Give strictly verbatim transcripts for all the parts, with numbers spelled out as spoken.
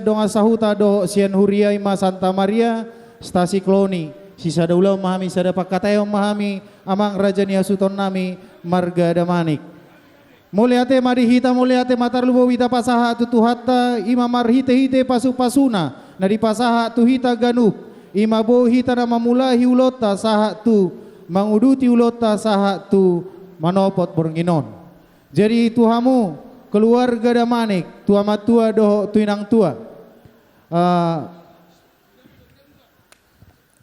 dongan sahuta dohot sian huria i ma Santa Maria Stasi Kloni. Sisada ulaon ma hami, sada pangkataion ma hami, amang raja ni hasuhuton nami marga Damanik. Mauliate ma di hita, mauliate ma tarlumobi tapasahat tu Tuhanta, i ma marhitehite pasupasuna na dipasahat tu hita ganup, i ma boi hita na mamulai ulaonta sahat tu manguduti ulaonta sahat tu manopot borngin on. Jadi tu hamu keluarga Damanik, tu amangtua dohot tu inangtua. Ah,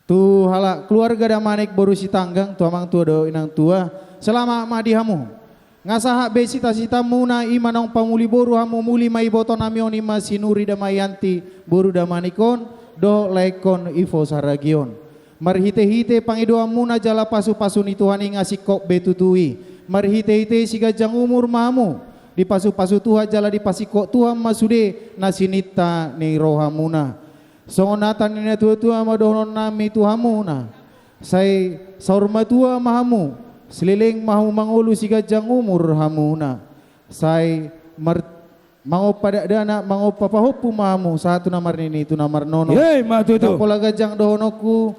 tu halak keluarga Damanik boru Sitanggang, tu amangtua dohot inangtua, selamat ma di hamu. Nga sahat be sitahitamuna, i ma naung pamuli boru hamu, muli ma iboto nami on, i ma si Nuri Damayanti boru Damanik on dohot laengkon Ivo Saragi on. Marhitehite pangidoanmuna jala pasupasu ni Tuhan i nga singkop be tutu i. Marhitehite siganjang umur ma hamu dipasupasu Tuhan jala dipasingkop Tuhan ma sude na sininta ni rohamuna. Songon hata ni natuatua ma dohonon nami tu hamuna: Sai saur matua ma hamu, saleleng ma hamu mangolu, siganjang umur hamuna. Sai mar-, mangompa dakdanak, mangompa pahompu ma hamu sahat tu na marnini tu na marnono. Emma tutu. Ndang pola ganjang dohononku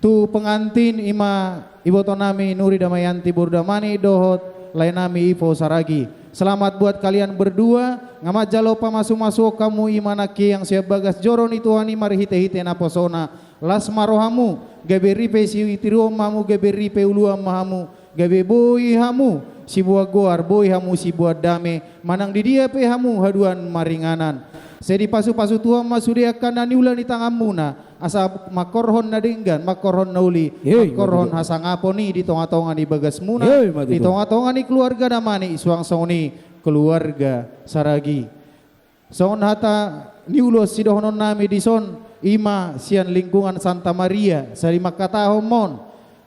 tu pengantin, i ma iboto nami Nuri Damayanti boru Damanik dohot lae nami Ivo Saragi. Selamat buat kalian berdua. Nga manjalo pamasumasuon hamu, i ma nangkining sian bagas joro ni Tuhan i marhitehite naposona. Las ma rohamu, gabe ripe sitiruon ma hamu, gabe ripe uluan ma hamu, gabe boi hamu siboan goar, boi hamu siboan dame, manang di dia pe hamu haduan maringanan. Sai dipasupasu Tuhan ma sude angka na niula ni tanganmuna, asa mangkorhon na denggan, mangkorhon na uli, emma tutu, mangkorhon hasangapon i di tongatonga ni bagasmuna, emma tutu, di tongatonga ni keluarga Damanik, suang songon i keluarga Saragi. Songon hata ni ulos sidohonon nami dison, i ma sian lingkungan Santa Maria, sai mangkatahon ma on: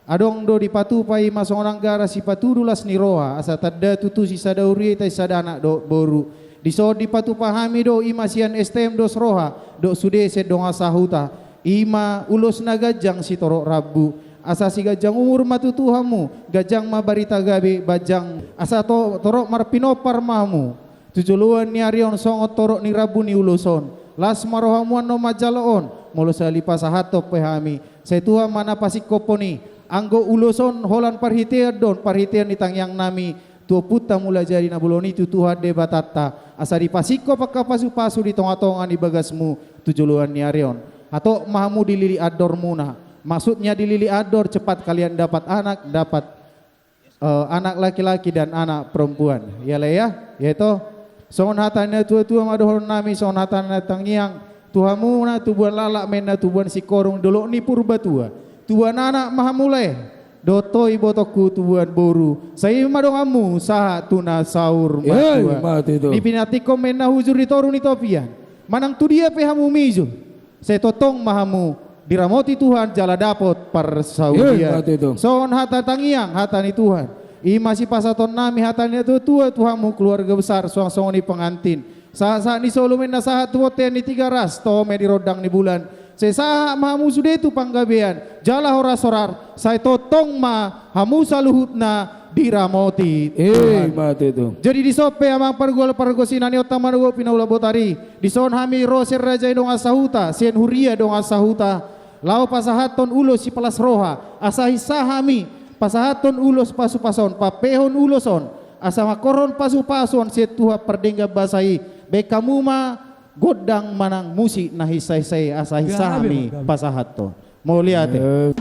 Adong do dipatupa i ma songon anggara sipatudu las ni roha, asa tanda tutu sisada huria i, sisada anak dohot boru. Dison dipatupa hami do, i ma sian S T M Dos Roha dohot sude sian dongan sahuta, i ma ulos na ganjang sitorop rambu. Asa siganjang umur ma tutu hamu, ganjang ma barita gabe, ganjang asa to-, torop marpinompar ma hamu tu joloan ni ari on songon torop ni rambu ni ulos on. Las ma rohamu annon manjalo on, molo sai dipasahathon pe hami, sai Tuhan ma na pasingkophon i. Anggo ulos on holan parhitean do on, parhitean ni tangiang nami tu Ompunta Mulajadi Na Bolon i, tu Tuhan Debatanta, asa dipasingkop angka pasupasu di tongatonga ni bagasmu tu joloan ni ari on. Hatop ma hamu dilili andormuna, maksudnya dilili andor, cepat kalian dapat anak, dapat eh, anak laki-laki dan anak perempuan. Ya, Lae, ya? Ya, ito. Songon hata ni natuatua ma dohonon nami, songon hata ni na tangiang: Tu hamuna tubuan laklak ma inna, tubuan singkoru di dolok ni Purbatua. Tubuan anak ma hamu, Lae, dohot ho ibotongku tubuan boru. Sai i ma donganmu sahat tu na saur matua. Emma tutu. Dipinantikhon ma inna hujur di toru ni topian, manang tu dia pe hamu mijur, sai tongtong ma hamu diramoti Tuhan jala dapot parsaulian. Emma tutu. Songon hata tangiang, hata ni Tuhan, i ma sipasahaton nami hata ni natuatua tu hamu keluarga besar, suang songon i pengantin. Sahat-sahat ni solu ma inna sahat tu bontean ni Tigaras, toho ma i di rondang ni bulan. Sai sahat ma hamu sude tu panggabean jala horas-horas, sai tongtong ma hamu saluhutna diramoti Tuhan. Emma tutu. Jadi dison pe, amang pargual pargonsi na niontang manogot pinaula botari, dison hami ro sian raja ni dongan sahuta, sian huria dongan sahuta, laho pasahathon ulos sipalas roha, asa hinsa hami pasahathon ulos pasupasu on, pampehon ulos on, asa mangkorhon pasupasu on sian Tuhan pardenggan basa i. Bahen hamu ma gondang manang musik na hinsa-hinsa i, asa hinsa hami pasahathon. Mauliate.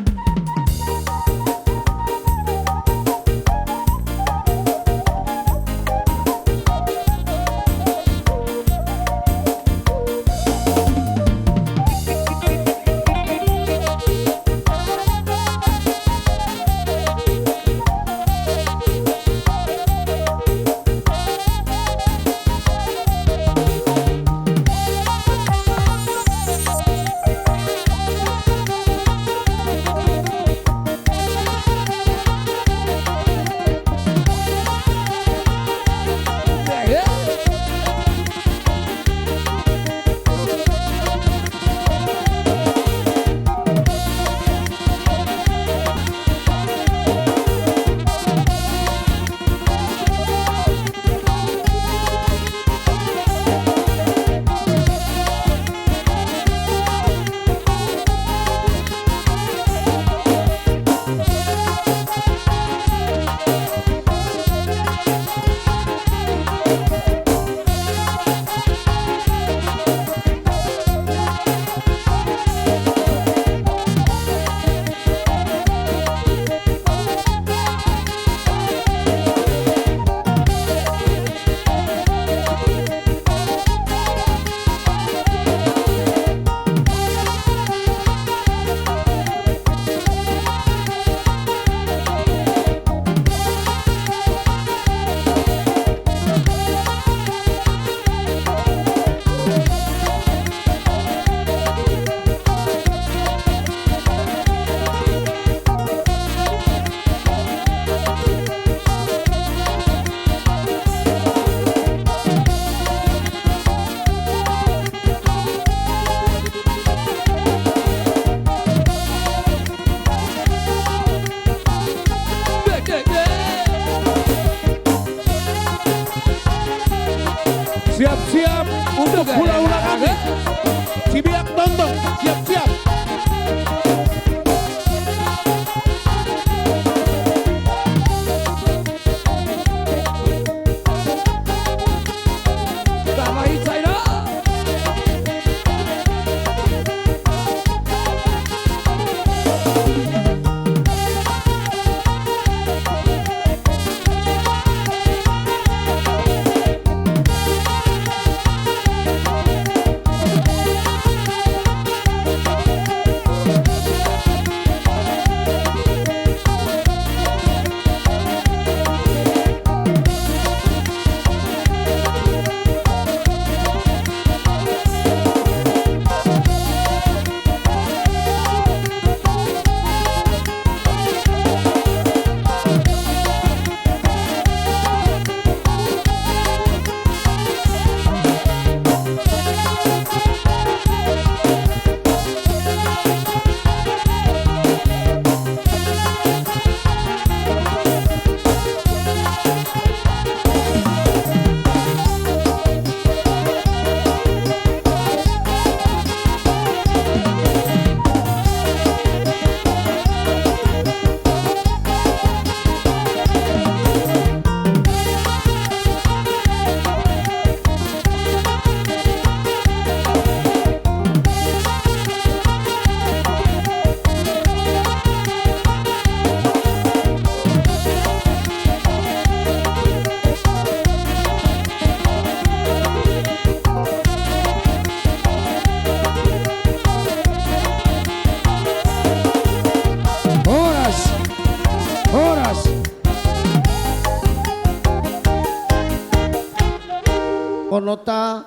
Nota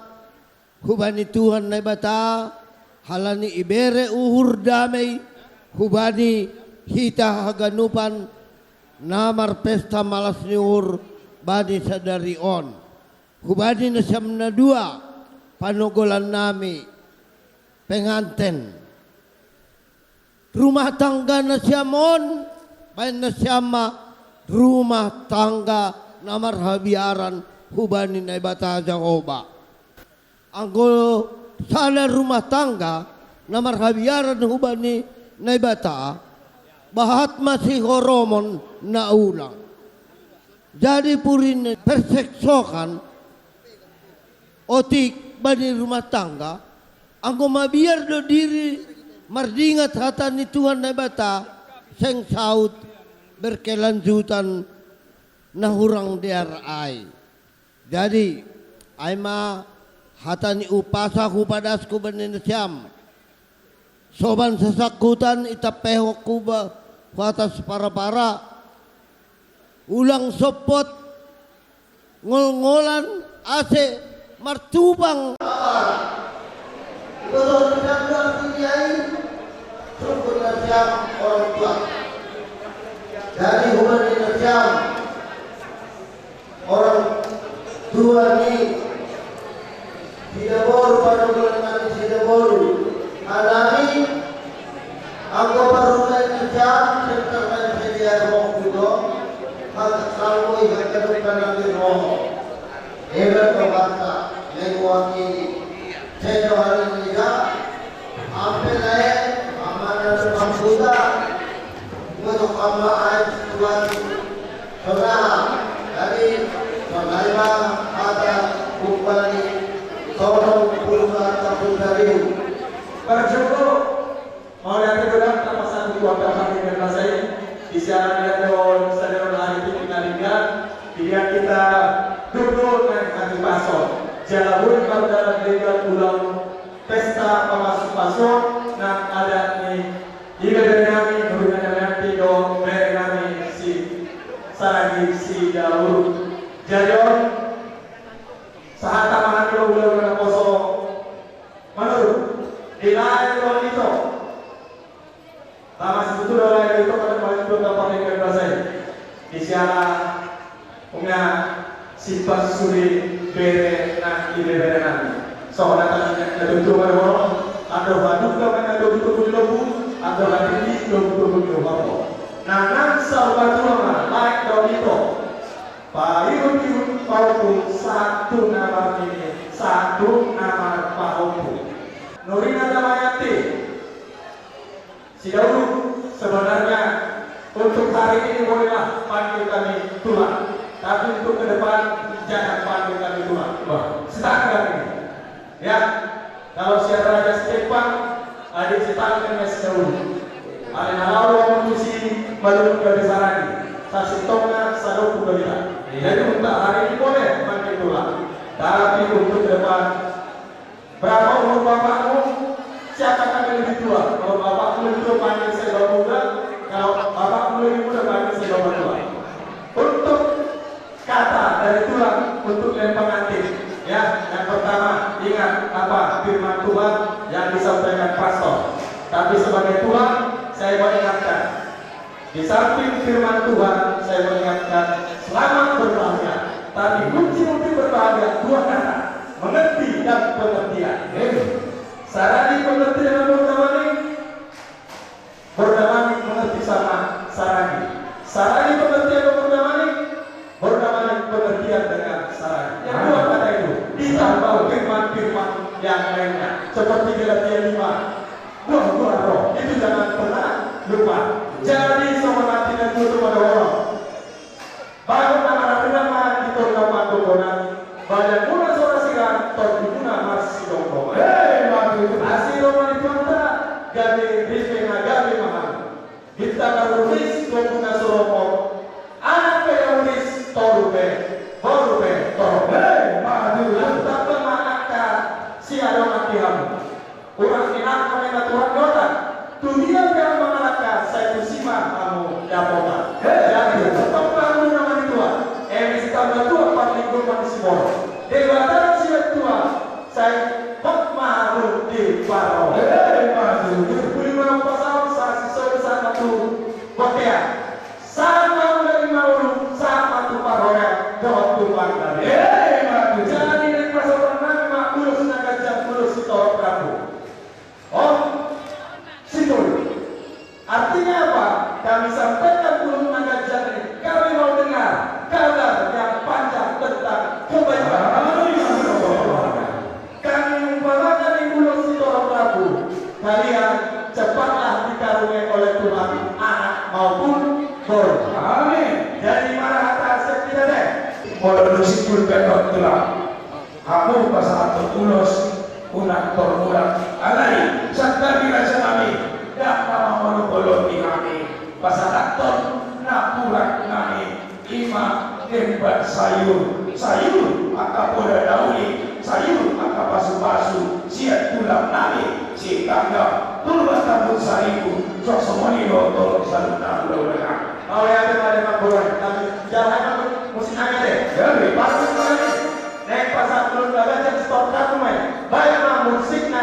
hubani Tuhan Naibata, halani ibere uhur damei hubani hita haganupan na marpesta malas ni uhur bani sadari on. Hubani nasiam na dua, panogolan nami penganten. Rumah tangga nasiam on, baen nasiam ma rumah tangga na marhabiaran hubani Naibata Jahowa. Anggo sada rumah tangga na marhabiaran hubani Naibata, bahat ma sihoromon na ulang. Jadi puri ni perseksokan otik bani rumah tangga, anggo mabiar do diri mardingat hata ni Tuhan Naibata, seng saut berkelanjutan na hurang dear ai. Jadi, ai ma hata ni umpasa hupadasku bani nasiam. Soban sasangkutan itampehon huba-, huatas para-para. Ulang sompot ngol-ngolan ase martupang. Iboto ni tanggal tiga i, sungkun nasiam orang tua. Jadi hubani nasiam orang tua ni Sidaboru, panogolan nami Sidaboru. Alani anggo parhundai nasiam, serta nai sadia rohangku do, hata salmo i hata doka nami roho. Hebat do bangsa, mewakili. Sedo hari ini ga, ampe lae, amana do pambuta. Untuk ama ai tuan. Saudara, jadi, saudara, ada bukan di sorong puluhan tahun dari. Bersyukur, mau lihat itu dah, tak pasang di kuartal kami dan masa ini. Di siaran dia do, saudara hari ini kita lihat, dia kita duduk dan kami pasok. Jalan pun kalau dalam dia ulang pesta pamasuk-pasuk, nah, ada nih. Ibebere nami, nurina nami, do bere nami si Saragi Sidaboru. Jadi on, sahat tamahan do ulaon na poso. Manurut, di lae do ito. Tama situtu do lae do ito, pada paling tua tampak ikan basai. Di siala Unang simpang sude bere nang ibebere nami. Songon na tangiang na tutu marhoro, andor haduka ma na tutu tutu ni lombu, andor hatiti tutu tutu ni lombu. Nanang saur matua ma lae do ito. Paihut-ihut pahompu sahat tu na marnini, sahat tu na marpahompu. Nurina damayanti. Sidaboru, sebenarnya untuk hari ini bolehlah panggil kami tulang, tapi untuk ke depan jangan panggil kami tulang. Wah, sitangkan ini. Ya, kalau si Raja Stefan, adik sitangkan ya Sidaboru. Ada na lalu yang mengisi malu dari Saragi. Sasintongna sadok tu berita. Jadi untuk hari ini boleh panggil tulang, tapi untuk ke depan Berapa umur bapakmu? Siapa kami lebih tua? Kalau bapakmu lebih tua, panggil saya bapak muda. Kalau bapakmu lebih muda, panggil saya bapak tua. Untuk kata dari tulang untuk lem pengantin, ya, yang pertama, ingat apa firman Tuhan yang disampaikan pastor. Tapi sebagai tulang, saya mau ingatkan, di samping firman Tuhan, saya mengingatkan, selamat berbahagia. Tapi kunci untuk berbahagia, dua kata, mengerti dan pengertian. Amin. Saragi pengertian sama Bornamani, Bornamani mengerti sama Saragi. Saragi pengertian sama Bornamani, Bornamani pengertian dengan Saragi. Yang dua kata itu ditambah firman-firman yang lainnya, seperti Galatia lima, buah-buah roh itu jangan pernah lupa. Jadi songon na tinantu tu pada orang. Baru nama ratu nama di tol nama dokonan. Banyak mula suara siran, tol di mula marsidongdongan. Hei, bagus. Asi roman itu anta, gabe ripe na gabe mahal. Minta karumis, gombu na soroko. Anak pe uris, toru pe, boru pe, toru pe. Hei, maju. Antap pe manangka, si adong ati hamu. Urang inang kami naturan jota. Tudia pe hamu mangalangka, sai tusi ma hamu dapotan. Hei. Jadi, tetap hamu na manitua. Eme sitamba tua, parlinggoman ni siborok. Debata na sian Paro. Eh, maju. Puli ma pasahat, sahat sisolu, sahat ma tu bontean, sahat ma tu ulaon, sahat ma tu parhorasan dohot tu panggabean. Eh, maju. Jadi naeng pasahaton nami ma ulos na ganjang, ulos sitorop rambu. Om Situl. Artinya apa? Kami sampaikan ulos na ganjang ini. Kami mau dengar kabar yang panjang tentang kebaikan. Amin. Kami umpamakan di ulos sitorop rambu. Kalian cepatlah dikaruniai oleh Tuhan anak maupun boru. Amin. Jadi marhata sian hita deh. Molo dung simpul pe, tulang. Hamu pasahathon ulos, unang tormulak. Alai, santabi raja nami, ndang na mangolop-olop di hami pasahathon napuran nami, i ma demban sayur, sayur angka poda na uli, sayur angka pasu-pasu, sian tulang nami Sitanggang, Purba Tambun Saribu, suang songon i dohot saluhutna hulahula nami. Mauliate ma di amang boru, nami jaha ma musik nami ate. Jadi, bagus sekali. Naeng pasahat ulos na ganjang, sitorop rambu ma i. Baen ma musikna.